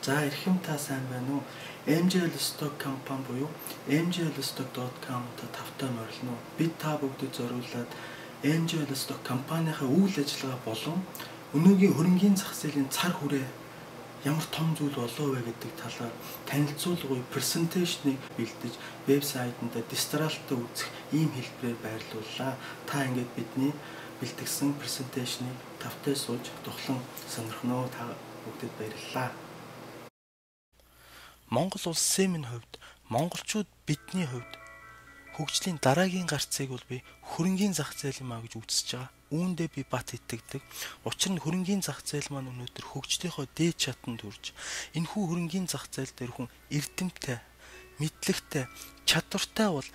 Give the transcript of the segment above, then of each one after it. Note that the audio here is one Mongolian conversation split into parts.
За эрхэм та сайн байна уу? MJL Stock компани буюу mjlstock.com-д тавтай морилно. Бид та бүгдэд зориулаад MJL Stock компанийнхаа үйл ажиллагаа болон өнөөгийн хөрөнгийн зах зээлийн цар хүрээ ямар том зүйл болов вэ гэдэг талаар танилцуулгын презентацийг бэлдэж вебсайтанда дистралтаа үзэх ийм хэлбэрээр байрлууллаа. Та ингээд бидний бэлтгэсэн презентацийг тавтай сууж тухлан сонирхноо. Та бүгдэд баярлалаа. Монгол улсын минь хувьд, монголчууд бидний хувьд хөгжлийн дараагийн гарцыг бол би хөрөнгийн зах зээл юм а гэж үзэж байгаа. Үүндээ би бат итгэдэг. Учир нь хөрөнгийн зах зээл маань өнөөдөр хөгжлийнхөө дээд шатанд хүрж, энэхүү хөрөнгийн зах зээл дээр хүн эрдэмтэй, мэдлэгтэй, чадвартай бол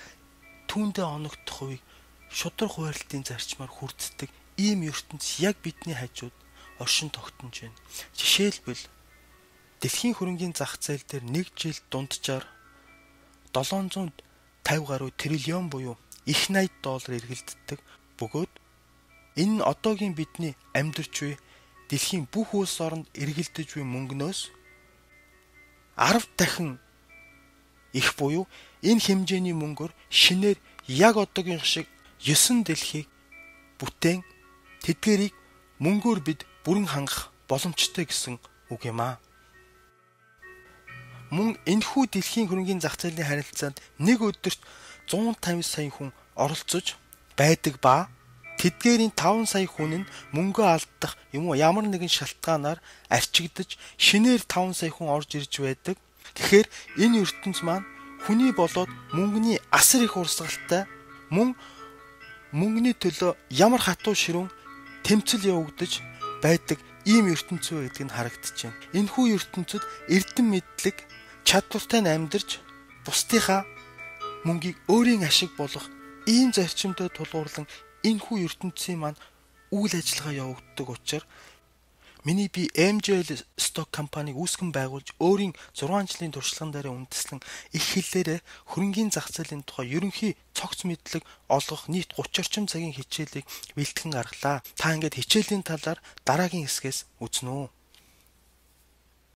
түүндээ оногдох үеийг шудраг хуваарлтын зарчмаар хүрддэг ийм ертөнц яг бидний хажууд оршин тогтнож байна. Жишээлбэл дэлхийн хөрөнгийн зах зээл дээр нэг жил дунджаар 750 гаруй триллион буюу их 80 доллар эргэлддэг бөгөөд энэ нь одоогийн бидний амьдарч буй дэлхийн бүх улс оронд эргэлдэж буй мөнгнөөс 10 дахин их буюу энэ хэмжээний мөнгөөр шинээр яг одоогийн шиг 9 дэлхийг бүтээн тэдгэрийг мөнгөөр бид бүрэн хангах боломжтой гэсэн үг юм аа. Мөн энэхүү дэлхийн хөрөнгийн зах зээлийн харилцаанд нэг өдөрт 150 сая хүн оролцож байдаг ба тэдгээрийн 5 сая хүн нь мөнгөө алдах юм уу ямар нэгэн шалтгаанаар арчигдаж шинээр 5 сая хүн орж ирж байдаг. Тэгэхээр энэ ертөнц маань хүний болоод мөнгөний асар их урсгалтай, мөн мөнгөний төлөө ямар хатуу ширүүн тэмцэл явагдаж байдаг ийм ертөнц үү гэдг нь харагдаж байна. Энэхүү ертөнцид эрдэм мэдлэг чадвартай нь амьдарч бусдынхаа мөнгийг өөрийн ашиг болгох ийм зарчимтай тулгуурлан энэхүү ертөнцийн маань үйл ажиллагаа явагддаг учраас миний би MJL Stock компаниг үүсгэн байгуулж өөрийн 6 жилийн туршлаган дээр үндэслэн их хэллээрээ хөрөнгийн зах зээлийн тухай ерөнхий цогц мэдлэг олгох нийт 30 орчим цагийн хичээлийг бэлтгэн гаргалаа. Та ингээд хичээлийн талаар дараагийн хэсгээс үзнэ үү?